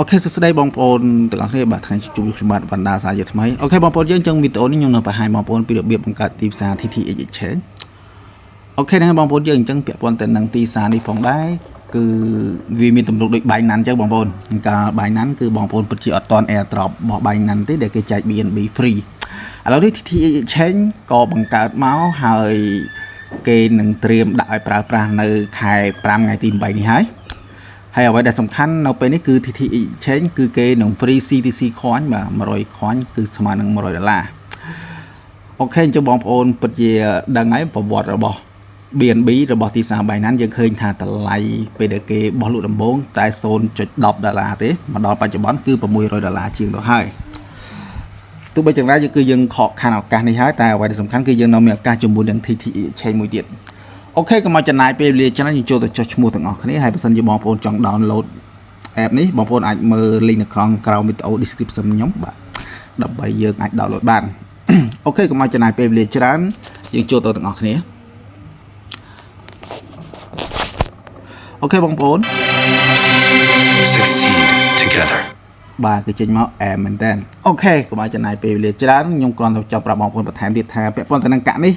OK សួស្តីបងប្អូនទាំងអស់គ្នាបាទថ្ងៃនេះជួបខ្ញុំបាទវណ្ដាសាជាថ្មីOK បងប្អូនយើងចឹងវីដេអូនេះខ្ញុំនឹងបង្ហាញបងប្អូនពីរបៀបបង្កើតទីផ្សារ TTX Exchange OK ហ្នឹងហើយបងប្អូនយើងអញ្ចឹងពាក់ព័ន្ធទៅនឹងទីផ្សារនេះផងដែរគឺវាមានទម្រង់ដូច Binance អញ្ចឹងបងប្អូនកាល Binance គឺបងប្អូនពិតជាអត់ទាន់ airdrop របស់ Binance ទេដែលគេចែក BNB free ឥឡូវនេះ TTX Exchange ក៏បង្កើតមកហើយគេនឹងត្រៀមដាក់ឲ្យប្រើប្រាស់នៅខែ5ថ្ងៃទី8នេះហើយ ហើយអ្វីដែលសំខាន់នៅពេលនេះគឺ TTX Exchange គឺគេនឹង free CTC coin បាទ100 coin គឺស្មើនឹង100ដុល្លារ OK អញ្ចឹងបងប្អូនពិតជាដឹងហើយប្រវត្តិរបស់ BNB របស់ទីផ្សារ Binance យើងឃើញថាតម្លៃពេលដែលគេបោះលក់ដំបូងតែ0.10ដុល្លារទេមកដល់បច្ចុប្បន្នគឺ600ដុល្លារជាងទៅហើយទោះបីយ៉ាងណាយើងគឺយើងខកខានឱកាសនេះហើយតែអ្វីដែលសំខាន់គឺយើងនៅមានឱកាសជាមួយនឹង TTX Exchange មួយទៀត OK កុំឲ្យចំណាយពេលវេលាច្រើនយើងចូលទៅចុះឈ្មោះទាំងអស់គ្នាហើយបើសិនជាបងប្អូនចង់ download app នេះបងប្អូនអាចមើល link នៅក្នុងក្រោមវីដេអូ description ខ្ញុំបាទដើម្បីយើងអាច download បាន OK កុំឲ្យចំណាយពេលវេលាច្រើនយើងចូលទៅទាំងអស់គ្នាOK បងប្អូន Succeed together. បាទគឺចេញមកអែមមែនតើOK កុំឲ្យចំណាយពេលវេលាច្រើនខ្ញុំគ្រាន់តែចង់ប្រាប់បងប្អូនបន្ថែមទៀតថាពាក់ព័ន្ធទៅនឹងកាក់នេះ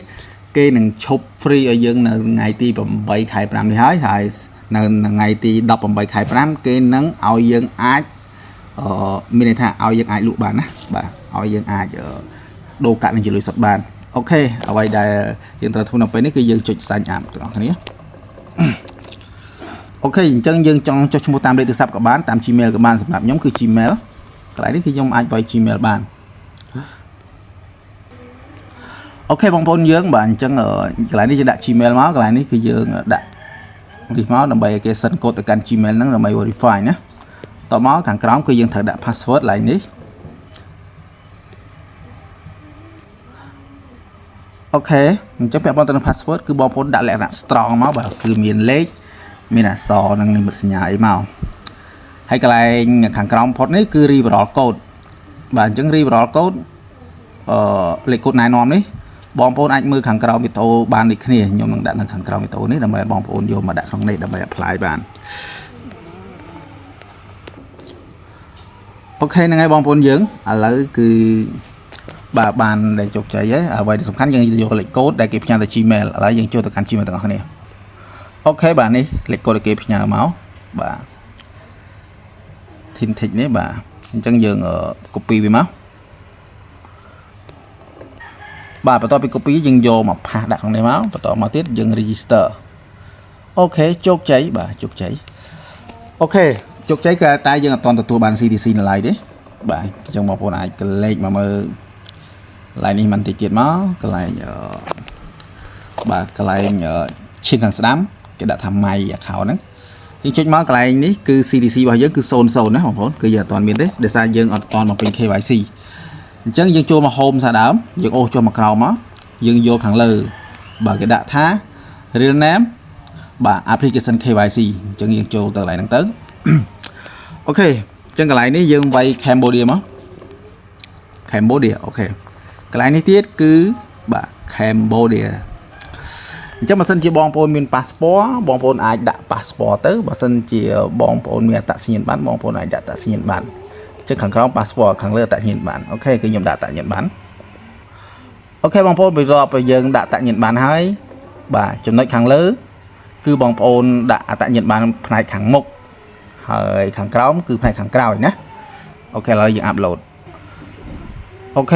គេនឹងឈប់ free ឲ្យយើងនៅថ្ងៃទី8ខែ5នេះហើយហើយនៅថ្ងៃទី18ខែ5គេនឹងឲ្យយើងអាចអឺមានន័យថាឲ្យយើងអាចលក់បានណាបាទឲ្យយើងអាចដូរកាក់នឹងជាលុយសុទ្ធបាន OK អ្វីដែលយើងត្រូវធ្វើនៅពេលនេះគឺយើងចុច sign up ទាំងអស់គ្នា OK អញ្ចឹងយើងចង់ចុះឈ្មោះតាមលេខទូរស័ព្ទក៏បានតាម Gmail ក៏បានសម្រាប់ខ្ញុំគឺ Gmail កន្លែងនេះគឺខ្ញុំអាចវាយ Gmail បាន OK បងប្អូនយើងបាទអញ្ចឹងកន្លែងនេះយើងដាក់ Gmail មកកន្លែងនេះគឺយើងដាក់នេះមកដើម្បីឲ្យគេ send code ទៅកាន់ Gmail ហ្នឹងដើម្បី verify ណាតមកខាងក្រោមគឺយើងត្រូវដាក់ password កន្លែងនេះOK អញ្ចឹងពាក់ព័ន្ធទៅនឹង password គឺបងប្អូនដាក់លក្ខណៈ strong មកបាទគឺមានលេខមានអក្សរនិងនិមិត្តសញ្ញាអីមកហើយកន្លែងខាងក្រោមផុតនេះគឺ referral code បាទអញ្ចឹង referral code អឺលេខកូដណែនាំនេះបងប្អូនអាចមើលខាងក្រោមវីដេអូបានដូចគ្នាខ្ញុំនឹងដាក់នៅខាងក្រោមវីដេអូនេះដើម្បីបងប្អូនយកមកដាក់ក្នុងនេះដើម្បី apply បាន OK ហ្នឹងហើយបងប្អូនយើងឥឡូវគឺបាទបានដែលជោគជ័យហើយអ្វីដែលសំខាន់យើងយកលេខកូដដែលគេផ្ញើទៅ Gmail ឥឡូវយើងចូលទៅកាន់ Gmail ទាំងអស់គ្នាOK បាទនេះលេខកូដដែលគេផ្ញើមកបាទ Tintech នេះបាទអញ្ចឹងយើង copy វាមកបាទបន្ទាប់ពី copy យើងយកមក paste ដាក់ក្នុងនេះមកបន្តមកទៀតយើង register OK ជោគជ័យបាទជោគជ័យ OK ជោគជ័យគឺតែយើងអត់ទាន់ទទួលបាន CTC នៅឡើយទេបាទអញ្ចឹងបងប្អូនអាចកលេចមកមើលកន្លែងនេះមិនតិចទៀតមកកន្លែងបាទកន្លែងឈៀងខាងស្ដាំគេដាក់ថា my account ហ្នឹងយើងចុចមកកន្លែងនេះគឺ CTC របស់យើងគឺ00ណាបងប្អូនគឺយើងអត់ទាន់មានទេដោយសារយើងអត់ទាន់បំពេញ KYC អញ្ចឹងយើងចូលមក home សាដើមយើងអូសចុះមកក្រោមមកយើងយកខាងលើបាទគេដាក់ថា real name បាទ application KYC អញ្ចឹងយើងចូលទៅកន្លែងហ្នឹងទៅ OK អញ្ចឹងកន្លែងនេះយើងវាយ Cambodia មក Cambodia OK កន្លែងនេះទៀតគឺបាទ Cambodia អញ្ចឹងបើសិនជាបងប្អូនមាន passport បងប្អូនអាចដាក់ passport ទៅបើសិនជាបងប្អូនមានអត្តសញ្ញាណប័ណ្ណបងប្អូនអាចដាក់អត្តសញ្ញាណប័ណ្ណអញ្ចឹងខាងក្រោម passport ខាងលើអត្តសញ្ញាណប័ណ្ណ OK គឺខ្ញុំដាក់អត្តសញ្ញាណប័ណ្ណ OK បងប្អូនបន្ទាប់ពីយើងដាក់អត្តសញ្ញាណប័ណ្ណហើយបាទចំណុចខាងលើគឺបងប្អូនដាក់អត្តសញ្ញាណប័ណ្ណផ្នែកខាងមុខហើយខាងក្រោមគឺផ្នែកខាងក្រោយណាOK ឥឡូវយើង upload OK